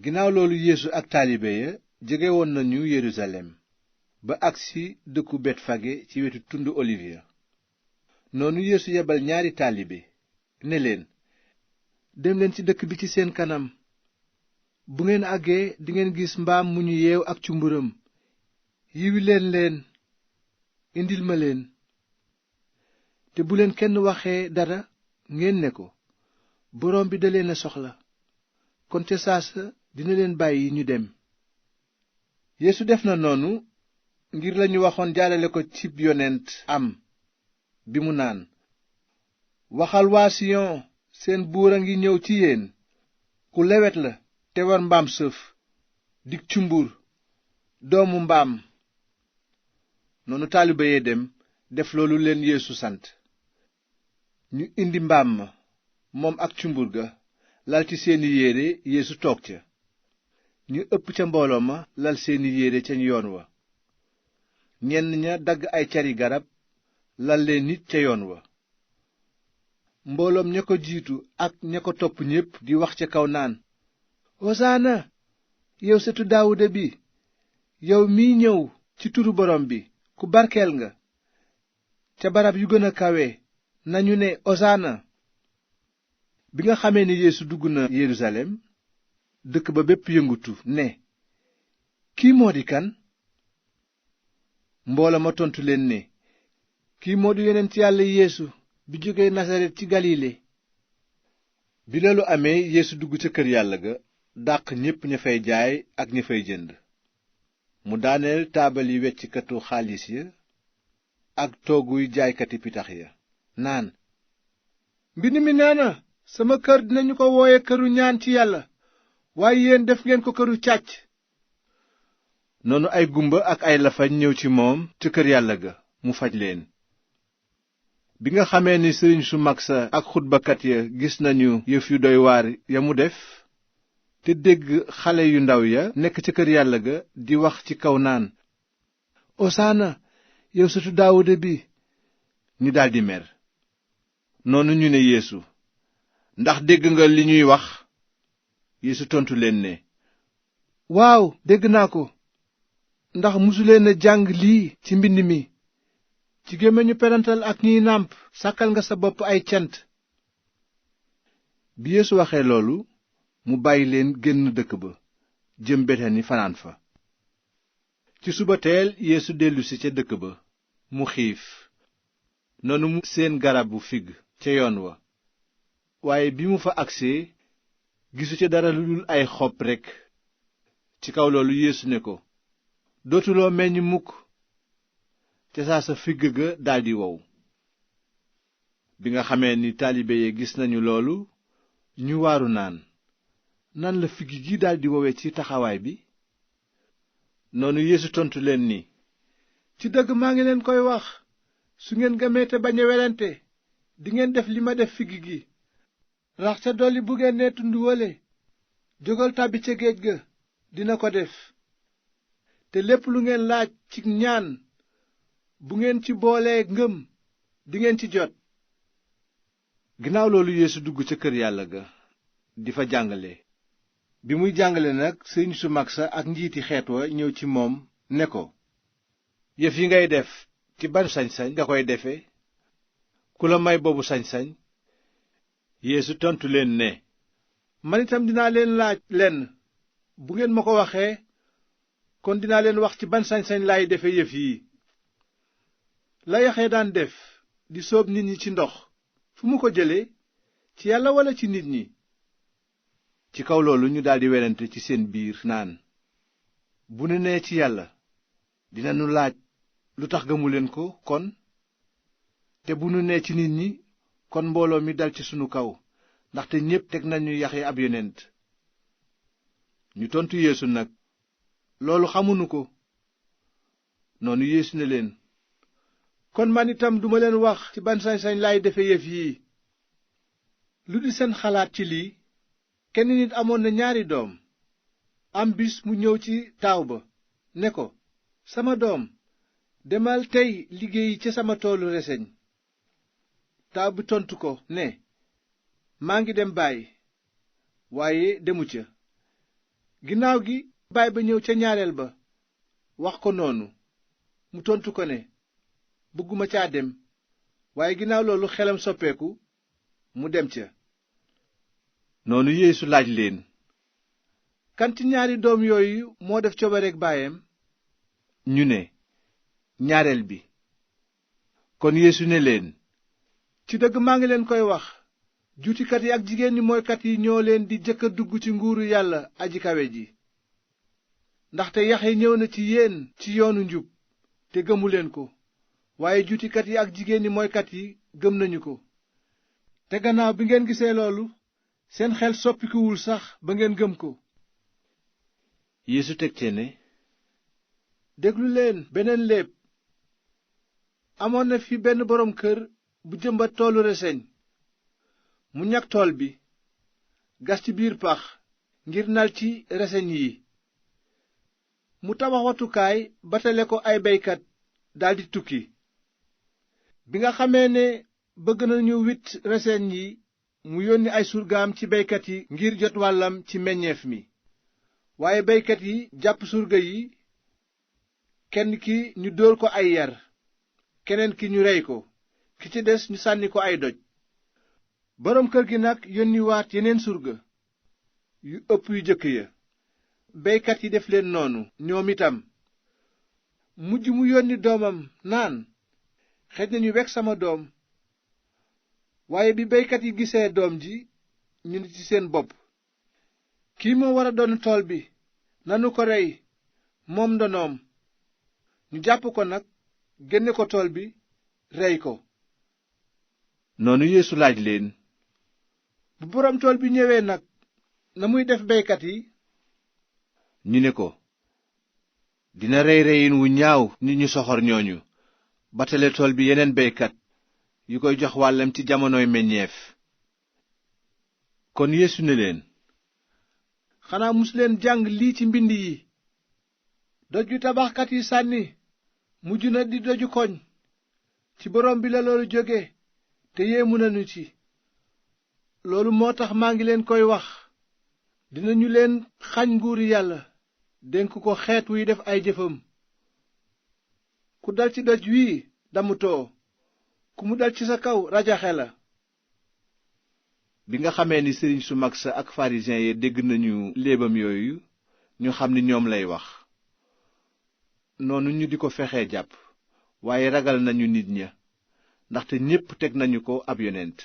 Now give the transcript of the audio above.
ginnaaw loolu yeesu ak taalibe ya jege woon nañu yerusalem ba agsi dëkku betfage ci wetu tund olivier. noonu yeesu yebal ñaari taalibe ne leen, dem leen ci dëkk bi ci seen kanam. bu ngeen àggee dingeen gis mbaam mu ñu yeew ak cumburam. yiwi leen indil ma leen. te bu leen kenn waxee dara ngeen ne ko, boroom bi da leen a soxla. kon ca saasa dina leen bàyyi ñu dem. yeesu def na noonu ngir lañu waxoon jaalale ko cib yonent am bi mu naan, waxal waa siyon, seen buur a ngi ñëw ci yéen, ku lewet la te war mbaam sëf, dig cumbur, doomu mbaam. noonu taalibe ya dem def loolu leen yeesu sant. ñu indi mbaam ma moom ak cumbur ga, lal ci seeni yére, yeesu toog ca. ñu ëpp ca mbooloo ma lal seeni yére ca yoon wa. ñenn ña dagg ay cari garab lal leen nit ca yoon wa. mbooloom ña ko jiitu ak ña ko topp ñépp di wax ca kaw naan, hosaana, yow sëtu daawuda bi, yow miy ñëw ci turu borom bi, ku barkeel nga ca barab yu gën a kawe. nañu ne hosaana. bi nga xamee ni yeesu dugg na yerusalem, dëkk ba bépp yëngutu ne, kii moo di kan? mbooloo ma tontu leen ne, kii moo di yonent yàlla yeesu bi jóge nasaret ci galile. bi loolu amee yeesu dugg ca kër yàlla ga, dàq ñépp ña fay jaay ak ña fay jënd. mu daaneel taabali weccikatu xaalis ya ak tooguy jaaykati pitax ya, naan, mbind mi nee na, sama kër dinañu ko wooye këru ñaan ci yàlla, waaye yéen def ngeen ko këru càcc. noonu ay gumba ak ay lafañ ñëw ci moom ca kër yàlla ga, mu faj leen. bi nga xamee ni sëriñ su mag sa ak xutbakat ya gis nañu yëf yu doy waar ya mu def, te dégg xale yu ndaw ya nekk ca kër yàlla ga di wax ci kaw naan, osaana, yow sëtu daawuda bi, ñu daldi mer. noonu ñu ne yeesu, ndax dégg nga li ñuy wax? yeesu tontu leen ne, waaw, dégg naa ko. ndax musuleen a jàng lii ci mbind mi, ci gémmiñu perantal ak ñiy nàmp sàkkal nga sa bopp ay cant. bi yeesu waxee loolu, mu bàyyi leen génn dëkk ba jëm betani fanaan fa. ci suba teel yeesu dellusi ca dëkk ba, mu xiif. noonu mu seen garabu figg ca yoon wa, waaye bi mu fa agsee gisu ca dara lu dul ay xob rekk. ci kaw loolu yeesu ne ko, dootuloo meññ mukk. ca saa sa figg ga daldi wow. bi nga xamee ni taalibe yi gis nañu loolu, ñu waaru naan, nan la figg gi daldi wowe ci taxawaay bi? noonu yeesu tontu leen ni, ci dëgg maa ngi leen koy wax, su ngeen gëmee te bañ a werante, dingeen def li ma def figg gi. rax ca dolli bu ngeen nee tund wële, jógal tàbbi ca géej ga, dina ko def. te lépp lu ngeen laaj ci ñaan, bu ngeen ci boolee ngëm, dingeen ci jot. ginnaaw loolu yeesu dugg ca kër yàlla ga di fa jàngale. bi muy jàngale nag, sëriñ su mag sa ak njiiti xeet wa ñëw ci moom ne ko, yëf yi ngay def ci ban sañ-sañ nga koy defe? ku la may boobu sañ-sañ? yeesu tontu leen ne, man itam dinaa leen laaj lenn. bu ngeen ma ko waxee, kon dinaa leen wax ci ban sañ-sañ laay defe yëf yi. la Yaxya daan def, di sóob nit ñi ci ndox, fu mu ko jëlee? ci yàlla walla ci nit ñi? ci kaw loolu ñu daldi werante ci seen biir naan, bu nu nee ci yàlla, dinanu laaj, lu tax gëmuleen ko kon? te bu nu nee ci nit ñi, kon mbooloo mi dal ci sunu kaw, ndaxte ñépp teg nañu Yaxya ab yonent. ñu tontu Yeesu nag, loolu xamuñu ko. noonu Yeesu ne leen, kon man itam duma leen wax ci ban sañ-sañ laay defe yëf yii. lu di seen xalaat ci lii? kenn nit amoon na ñaari doom. am bis mu ñëw ci taaw ba ne ko, sama doom, demal tey liggéeyi ca sama toolu reseñ. taaw bi tontu ko ne, maa ngi dem baay. waaye demu ca. ginnaaw gi baay ba ñëw ca ñaareel ba wax ko noonu. mu tontu ko ne, bëgguma caa dem. waaye ginnaaw loolu xelam soppeeku mu dem ca. noonu Yeesu laaj leen, kan ci ñaari doom yooyu moo def coobareek baayam? ñu ne, ñaareel bi. kon Yeesu ne leen, ci dëgg maa ngi leen koy wax, juutikat yi ak jigéen ñi mooykat yi ñoo leen di jëkk a dugg ci nguuru yàlla aji kawe ji. ndaxte Yaxya ñëw na ci yéen ci yoonu njub te gëmuleen ko, waaye juutikat yi ak jigéen ñi mooykat yi gëm nañu ko. te gannaaw bi ngeen gisee loolu, seen xel soppikuwul sax ba ngeen gëm ko. Yeesu teg ci ne, déglu leen beneen léeb. amoon na fi benn boroom kër bu jëmbat toolu reseñ. mu ñag tool bi, gas ci biir pax ngir nal ci reseñ yi. mu tabax watukaay batale ko ay beykat daldi tukki. bi nga xamee ne bëgg nañu witt reseñ yi, mu yónni ay surgaam ci beykat yi ngir jot wàllam ci meññeef mi. waaye beykat yi jàpp surga yi, kenn ki ñu dóor ko ay yar, keneen ki ñu rey ko, ki ci des ñu sànni ko ay doj. boroom kër gi nag yónniwaat yeneen surga yu ëpp yu jëkk ya. beykat yi def leen noonu ñoom itam. mujj mu yónni doomam naan, xëj na ñu wekk sama doom. waaye bi beykat yi gisee doom ji, ñu ni ci seen bopp, kii moo war a doon tool bi, nanu ko rey moom ndonoom. ñu jàpp ko nag, génne ko tool bi, rey ko. noonu Yeesu laaj leen, bu boroom tool bi ñëwee nag, na muy def beykat yi? ñu ne ko, dina rey reyin wu ñaaw nit ñu soxor ñooñu, batale tool bi yeneen beykat yu koy jox wàllam ci jamonoy meññeef. kon Yeesu ne leen, xanaa musuleen jàng lii ci mbind yi, doj wi tabaxkat yi sànni mujj na di doju koñ. ci boroom bi la loolu jóge, te yéemu nañu ci. loolu moo tax maa ngi leen koy wax, dinañu leen xañ nguuru yàlla, dénk ko xeet wuy def ay jëfam. ku dal ci doj wii damutoo, ku mu dal ci sa kaw rajaxe la. bi nga xamee ni sëriñ su mag sa ak farisiyen yi dégg nañu léebam yooyu, ñu xam ni ñoom lay wax. noonu ñu di ko fexee jàpp, waaye ragal nañu nit ña, ndaxte ñépp teg nañu ko ab yonent.